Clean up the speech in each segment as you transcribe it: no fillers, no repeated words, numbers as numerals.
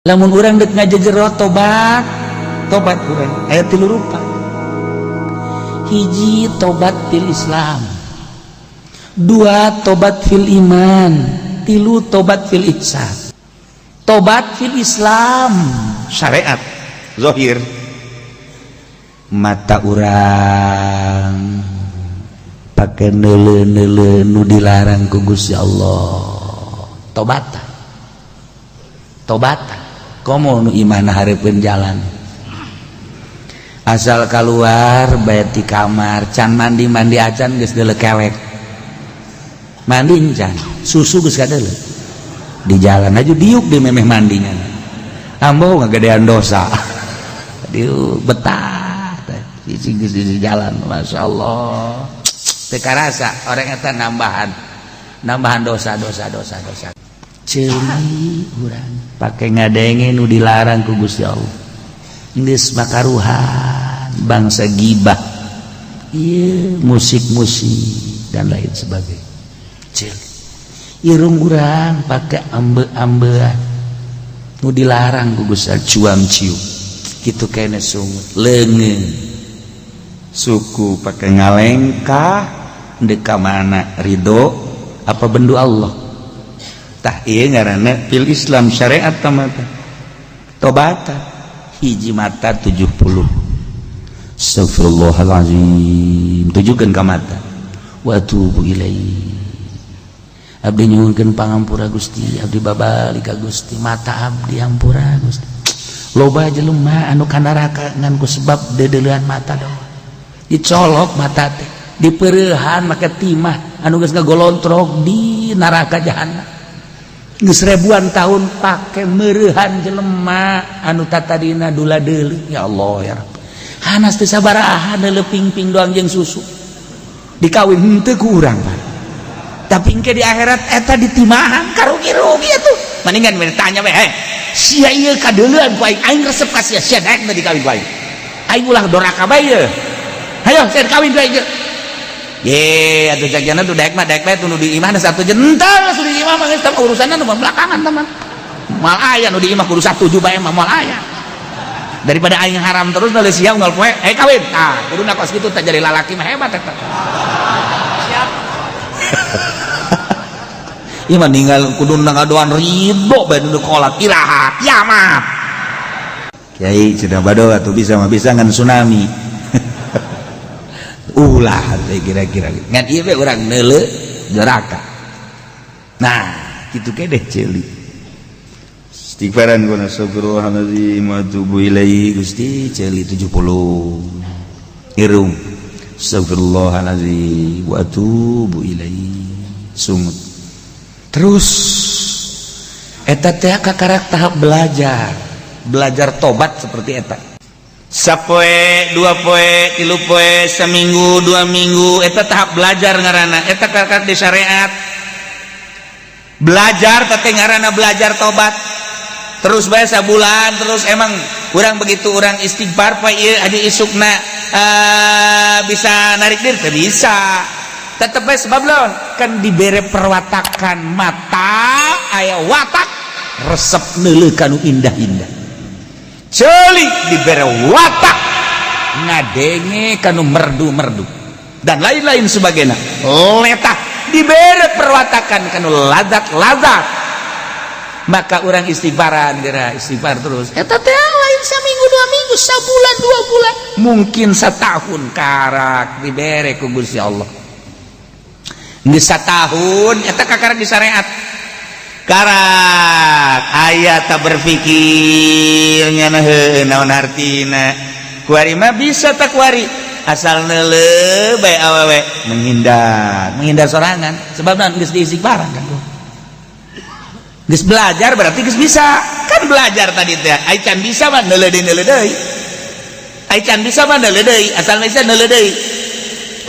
Lamun urang dek ngajejero tobat, tobat urang aya tilu rupa. Hiji, tobat fil Islam. Dua, tobat fil iman. Tilu, tobat fil ihsan. Tobat fil Islam, syariat zohir, mata urang pakai neuleu-neuleu nu dilarang ku Gusti Allah, tobatan, tobatan. Komo nu imahna hareupeun jalan, asal keluar bae ti kamar, can mandi mandi acan geus deuleu kewek, mandi can, susu geus kadeuleu di jalan aja, diuk di memeh mandinya, ambo ngagedean dosa, diuk betah sisi geus di jalan. Masya Allah, teu karasa orang eta nambahan nambahan dosa, dosa, dosa, dosa. Ceuli urang pakai ngadenge nu dilarang ku Gusti Allah, geus makaruhan bangsa gibah, ieu musik-musik dan lain sebagainya. Ceuli irung urang pakai ambe-ambean nu dilarang ku Gusti Allah, cuam cium kitu kene, sungut leungeun, suku pakai ngalengkah ndek ka mana, ridho apa bendu Allah. Tah, ieu ngaranna fil Islam, syariat mata tobata. Hiji, mata 70, astagfirullahalazim, tujukeun ka mata, wa atubu ilaihi, abdi nyuhunkeun pangampura Gusti, abdi babalik ka Gusti, mata abdi ampura Gusti. Loba jelema anu ka neraka ngan ku sebab deudeulean mata doang. Dicolok mata teh, dipeureuhan make timah anu geus ngagolontrok di neraka jahanam geus ribuan tahun, pake meureuhan jelema anu tatadina dula deuleu. Ya Allah, ya Rabb, hanas teu sabaraha, deuleu ping-ping doang jeung susu, dikawin henteu ku urang, Pak, tapi engke di akhirat eta ditimahan, karugi-rugi atuh. Mendingan tanya we, "Heh, sia, ieu kadeuleuan ku aing, aing resep ka sia, sia daek teu dikawin ku aing? Aing ulah doraka bae ye, hayo sia kawin ku aing." Ye, atuh jagjana tuh daek mah daek bae, nu di imah satu jental, sudah di imah mah geus urusanna nu belakangan teman. Moal aya nu di imah kudu satuju bae mah moal aya. Daripada aing haram terus nulis siap unggal poe, eh kawin. Nah, kuduna kos kitu teh, jadi lalaki mah hebat eta. Siap. Ieu mah ninggal kudu ngadoan ridho bae nu kolot iraha kiamat. Kiai cenah bado atuh bisa mah bisa ngan tsunami. Ulah teh kira-kira ngan ieu we urang neuleu neraka. Nah, kitu kedeh ceuli. Istighfaran guna, astagfirullahaladzim wa atubu ilaihi Gusti, ceuli 70. Irung, astagfirullahaladzim wa atubu ilaihi, sungut. Terus eta teh kakarak tahap belajar, belajar tobat seperti eta. Sapoe, 2 poe, 3 poe, seminggu, 2 minggu, eta tahap belajar ngaranna. Eta kakak di syariat belajar teh ngaranna belajar tobat. Terus bae sabulan terus, emang urang begitu urang istighfar poe ieu aja isukna bisa narik diri teh bisa, tetep bae. Sebab lawan kan dibere perwatakan mata, aya watak resep neuleuh kanu indah-indah. Ceuli dibere watak ngadenge kanu merdu-merdu dan lain-lain sebagainya. Letah dibere perwatakan kanu ladat-ladat. Maka orang istighfaran geura, istighfar terus, eta teh lain saminggu 2 minggu, sabulan, 2 bulan, mungkin setahun, karak dibere ku Gusti Allah. Geus satahun eta kakarak di syariat, karak aya tak berpikirnya, nah naon hartina kuari mah bisa tak kuari, asal neuleuh bae awewe menghindar, menghindar sorangan. Sebab geus diistighfaran kan, geus belajar, berarti geus bisa kan belajar tadi teh. Ai can bisa mah neuleuh deui, neuleuh deui. Ai can bisa mah neuleuh deui, asal bisa neuleuh deui.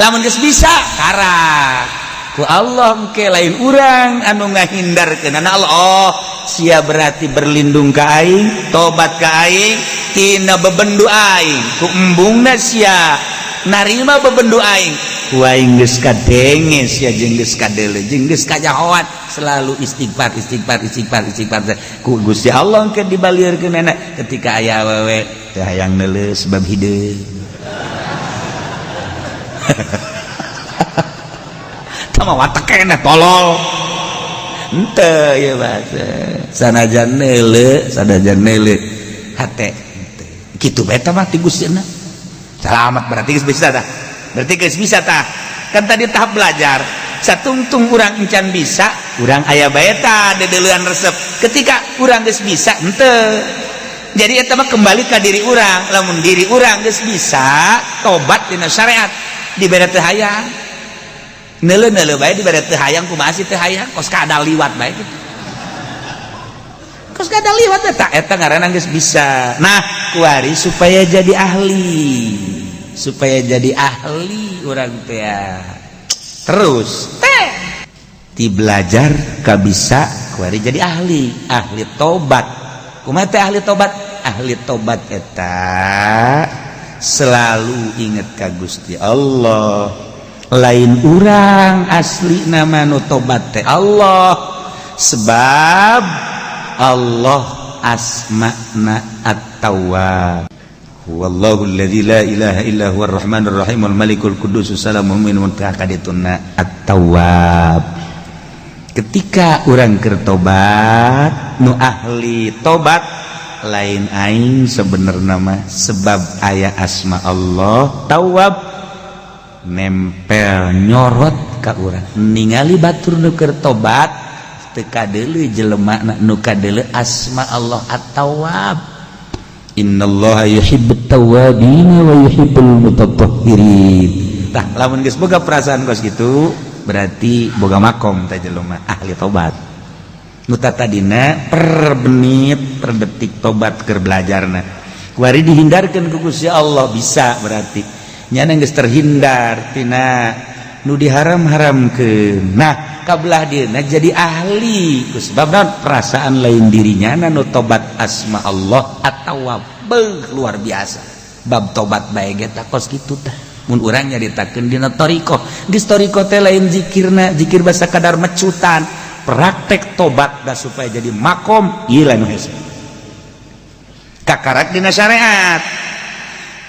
Lamun geus bisa, karak ku Allah ke lain urang anu ngahindarkeun Allah. Oh, sia berarti berlindung ka aing, tobat ka aing tina bebendu aing, ku embungna sia. Narima bebendu aing. Ku aing geus kadenge sia jeung geus kadeuleu jeung geus kajahoan, selalu istighfar, istighfar, istighfar, istighfar. Ku Gusti Allah ke dibalieurkeun ketika aya awewe teu hayang neuleuh sebab hideung. Tama watak keneh tolol. Henteu ieu bahasa. Sanajan neuleuh, sanajan neuleuh hate henteu. Kitu bae tah mah ti Gustina. Selamat, berarti geus bisa tah. Berarti geus bisa tah. Kan tadi tahap belajar. Satungtung urang encan bisa, urang aya bae tah deudeulean resep. Ketika urang geus bisa, henteu. Jadi eta mah kembali ka diri urang. Lamun diri urang geus bisa tobat dina syariat, dibere teu hayang. Neuleuh-neuleuh bae dibere teu hayang, kumaha sih teu hayang, kos kada liwat bae kitu. Kos kada liwat eta eta ngaranna geus bisa. Nah, kuari supaya jadi ahli. Supaya jadi ahli urang teh terus teh ti belajar ka bisa, kuari jadi ahli, ahli tobat. Kumaha teh ahli tobat? Ahli tobat eta selalu inget ka Gusti Allah. Lain urang asli nama nu tobat teh Allah, sebab Allah asma'na at-tawwab. Huwallahu alladzi la ilaha illa huwar rahmanur rahim wal malikul quddus salamul mu'min kadituna at-tawwab. Ketika urang keur tobat, nu ahli tobat lain aing sebenarnya mah, sebab aya asma Allah tawwab nempel nyorot ka urang. Ningali batur nu keur tobat teu kadeuleu jelema nu kadeuleu asma Allah at-tawwab. Innallaha yuhibbut tawwabin wa yuhibbul mutatahhirin. Tah, lamun geus boga perasaan kos kitu berarti boga makom teh jelema ahli tobat. Nu tadina per menit per detik tobat keur belajarna. Kuari dihindarkeun ku Gusti Allah, bisa berarti nyana geus terhindar tina nu diharam-haramkeun. Nah, kabelah dieuna jadi ahli ku sebab naon? Perasaan lain dirinya nu tobat, asma Allah at-tawwab. Beuh, luar biasa bab tobat bae ge tah kos kitu tah. Mun urang nyaritakeun dina thariqah, geus thariqah teh lain zikirna, zikir basa kadar mecutan, praktek tobat da supaya jadi makom ieu nu hese kakarak dina syariat.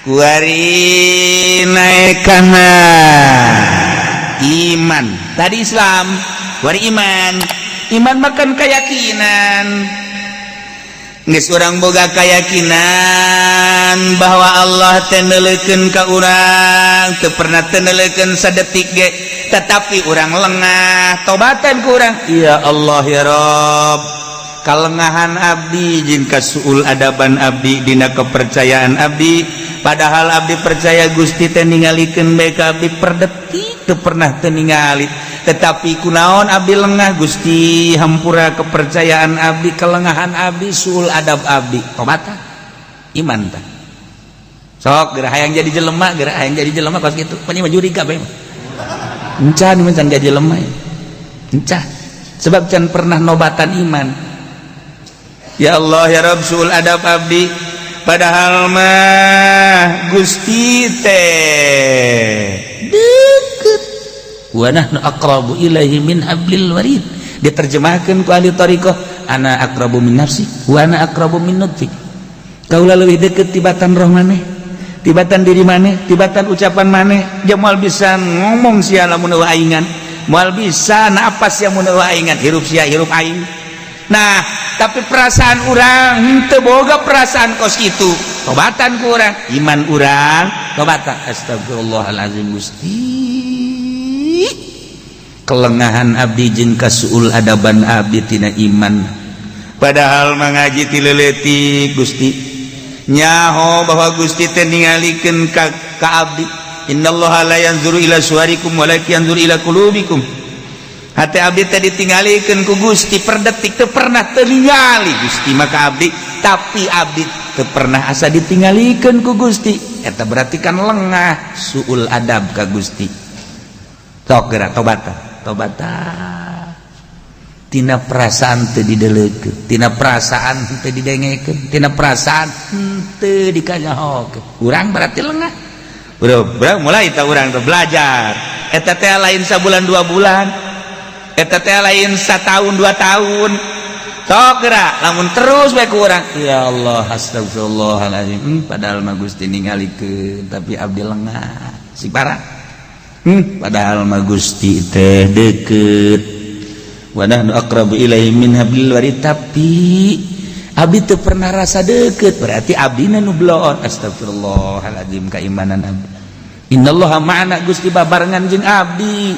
Kuari naik kana iman, tadi Islam, kuari iman. Iman makan keyakinan. Geus urang boga keyakinan bahwa Allah teh neuleukeun ka urang, teu pernah teu neuleukeun sadetik ge, tetapi urang lengah tobatan ku urang. Ya Allah ya Rob, kalengahan abdi jeung kasuul adaban abdi dina kepercayaan abdi, padahal abdi percaya Gusti teh ningalikeun bae ka abdi per detik, teu pernah teu ningali, tetapi kunaon abdi lengah? Gusti, hampura kepercayaan abdi, kelengahan abdi, suul adab abdi. Tobatan iman tah. Sok geura hayang jadi jelema, geura hayang jadi jelema kos kitu. Pokoknya mah jurig kabeh mah encan encan jadi jelema encan, sebab can pernah nobatan iman. Ya Allah ya Rabb, suul adab abdi, padahal mah Gusti teh deket. Wa nahnu aqrabu ilaihi min hablil warid. Diterjemahkan ku ahli thariqah, ana aqrabu min nafsi wa ana aqrabu min nutfik. Kaula leuwih deket tibatan roh maneh, tibatan diri maneh, tibatan ucapan maneh. Dia moal bisa ngomong sia lamun eueuh aingan, moal bisa napas sia mun eueuh aingan, hirup sia hirup aing. Nah, tapi perasaan urang henteu boga perasaan kos kitu. Tobatan ku urang, iman urang tobatan. Astagfirullahalazim, Gusti, kelengahan abdi jeung kasuul adaban abdi tina iman, padahal mengaji ti leutik Gusti nyaho bahwa Gusti teh ningalikeun ka abdi. Innallaha la yanzuru ila suwarikum walakin yanzuru ila qulubikum. Hati abdi teh ditinggalikeun ku Gusti per detik, teu pernah teu ningali Gusti maka abdi, tapi abdi teu pernah asa ditinggalikeun ku Gusti. Eta berarti kan lengah, suul adab ka Gusti. Sok geura tobatan, tobatan tina perasaan teu dideulekeun, tina perasaan teu didengekeun, tina perasaan teu dikanyahokeun. Urang berarti lengah. Bro, bro, mulai tah urang tuh belajar. Eta teh lain sabulan 2 bulan, eta teh lain setahun 2 tahun. Sok gerak, lamun terus bae ku urang. Ya Allah, astagfirullahalazim. Padahal mah Gusti ningalikeun, tapi abdi lengah. Si parah. Padahal mah Gusti teh deket. Wa nahnu aqrabu ilaihi min hablil warid, tapi abdi teu pernah rasa deket, berarti abdi nu bloon. Astagfirullahaladzim, keimanan abdi. Innallaha ma'ana, Gusti babarengan jeung abdi,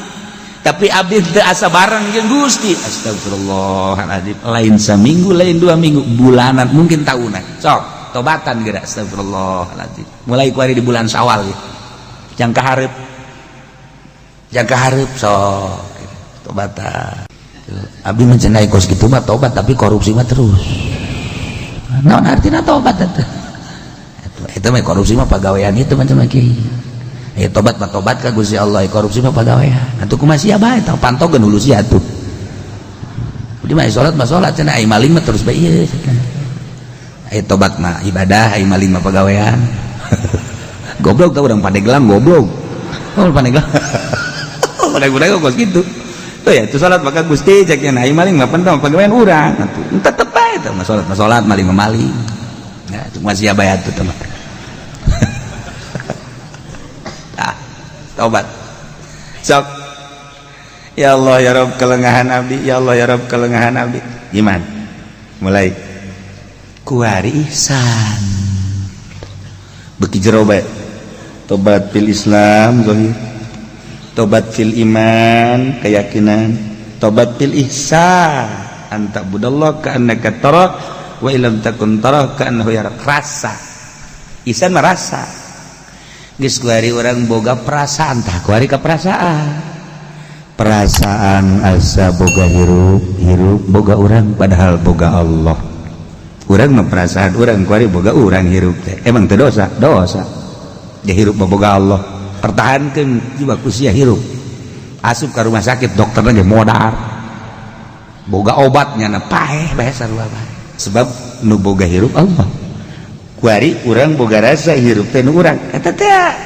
tapi abdi teu asa bareng jeung Gusti. Astagfirullahaladzim, lain saminggu, lain 2 minggu, bulanan, mungkin tahunan. Sok tobatan geura. Astagfirullahaladzim, mulai kuari di bulan Syawal ya. Jangka hareup, jangka hareup, sok tobatan. Abdi mencenai kos gitu mah tobat, tapi korupsi mah terus. Naon artinya tobat eta? Itu mah korupsi mah pagawean, itu macam lagi. Eh, tobat mah tobat ka Gusti Allah, korupsi mah pagawean. Atuh kumaha sia bae tah, pantogeun hulu sia tuh. Abdi mah salat mah salat cenah, ai maling mah terus bae ieu. Ai tobat mah ibadah, ai maling mah pagawean. Goblok tah urang Pandeglang, goblok. Oh, Pandeglang. Pandeglang kos kitu. Tuh ya, itu salat maka Gusti cek nya, ai maling mah pentong pagawean urang. Atuh tetep bae tah mah salat mah salat, maling mah maling. Ya, cuma sia bae atuh teh mah. Nah, tobat. Sok. Ya Allah ya Rabb, kelengahan abdi, ya Allah ya Rabb, kelengahan abdi. Gimana? Mulai kuari ihsan. Beki jero bae. Tobat fil Islam zahir. Tobat fil iman keyakinan, tobat fil ihsan. Anta budallah ka'annaka tara wa illam takun tara ka'annahu yarak. Rasa. Ihsan merasa. Geus kuari urang boga perasaan tah, kuari ka perasaan. Perasaan asa boga hirup, hirup boga urang, padahal boga Allah. Urang mah perasaan urang kuari boga urang hirup teh. Emang teu dosa? Dosa. Ya hirup mah boga Allah. Pertahankeun jiwa ku sia hirup. Asup ka rumah sakit, dokterna ge modar. Boga obatnya na paeh bae sarua bae. Sebab nu boga hirup Allah. Kuari urang boga rasa hirup teh nu urang. Eta teh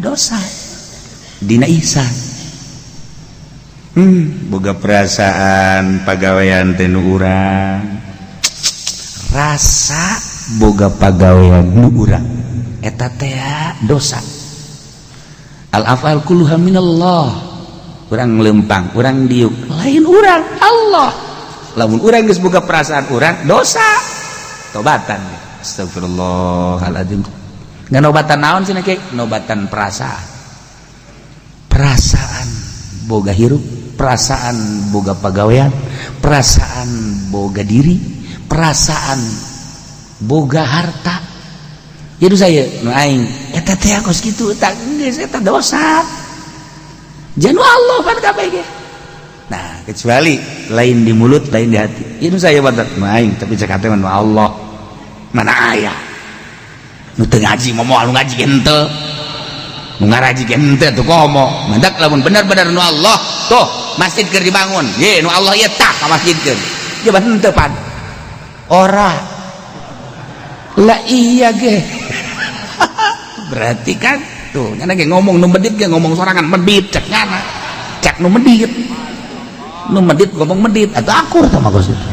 dosa. Dina ihsan. Boga perasaan pagawean teh nu urang. Rasa boga pagawean nu urang. Eta teh dosa. Al afal kulluha minallah. Urang lempang, urang diuk, lain urang, Allah. Lamun urang geus boga perasaan urang, dosa. Tobatan. Astagfirullahaladzim. Ngan obatan naon cenah kiai? Nobatan perasaan. Perasaan boga hirup, perasaan boga pagawean, perasaan boga diri, perasaan boga harta. Jadi saya nu aing eta teh kos kitu tak geus eta dosa. Janu Allah pan kabeh ge. Nah, kecuali lain di mulut, lain di hati. Itu saya batat nu aing, tapi cek hate mah nu Allah. Mana aya? Nu teu ngaji moal nu ngaji henteu. Nu ngaraji ge henteu tuh komo. Mantak lamun bener-bener nu Allah, tuh masjid keur dibangun. Ye nu Allah ieu tah ka masjidkeun. Coba henteu pan. Ora. Lah iya ge. Berarti kan tuh nyana ge ngomong nu medit ge ngomong sorangan medit cek nyana. Cek nu medit. Nu medit ngomong medit atau akur sama Gus itu.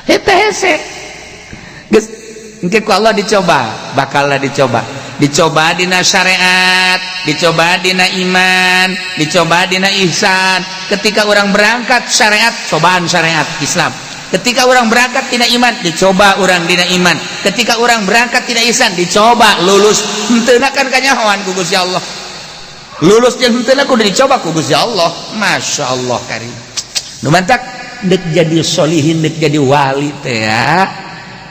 Eta hese. Geus engke ku Allah dicoba, bakal dicoba. Dicoba dina syariat, dicoba dina iman, dicoba dina ihsan. Ketika orang berangkat syariat, cobaan syariat Islam. Ketika orang berangkat tina iman, dicoba orang dina iman. Ketika orang berangkat tina ihsan, dicoba lulus. Henteu kan kanyahoan ku Gusti Allah. Lulus jeung henteu kudu dicoba ku Gusti Allah. Masya Allah karim. Nu mantak dek jadi solihin, dek jadi wali teh ya.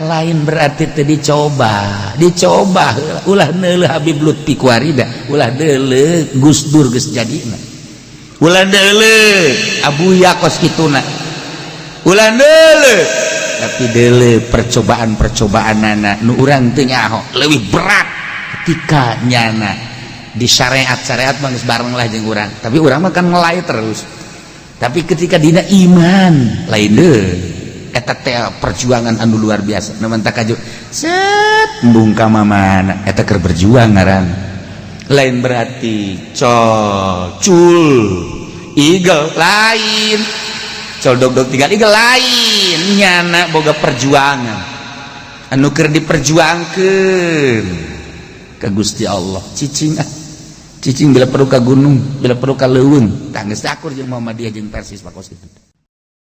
Lain berarti teh dicoba, dicoba ulah neuleuh Habib Lutfi kuarida, ulah neuleuh Gus Dur geus jadina. Ulah neuleuh Abuya kos kituna. Ulah neuleuh, tapi deuleuh percobaan-percobaan anak nu urang teu nyaho leuwih berat ketika nyana di syariat-syariat mah geus bareng lah jeung urang, tapi urang mah kan ngelai terus. Tapi ketika dina iman lain deui. Eta teh perjuangan anu luar biasa. Nu mantak kaju set embung ka mana, eta keur berjuang ngaran. Lain berarti col cul igel, lain col dog dog tiga igel, lain. Nyana boga perjuangan anu keur diperjuangkeun ka Gusti Allah. Cicing ah, cicing, bila perlu ka gunung, bila perlu ka leuweung. Tah, geus akur jeung Muhammadiyah jeung Persis, pakos kitu.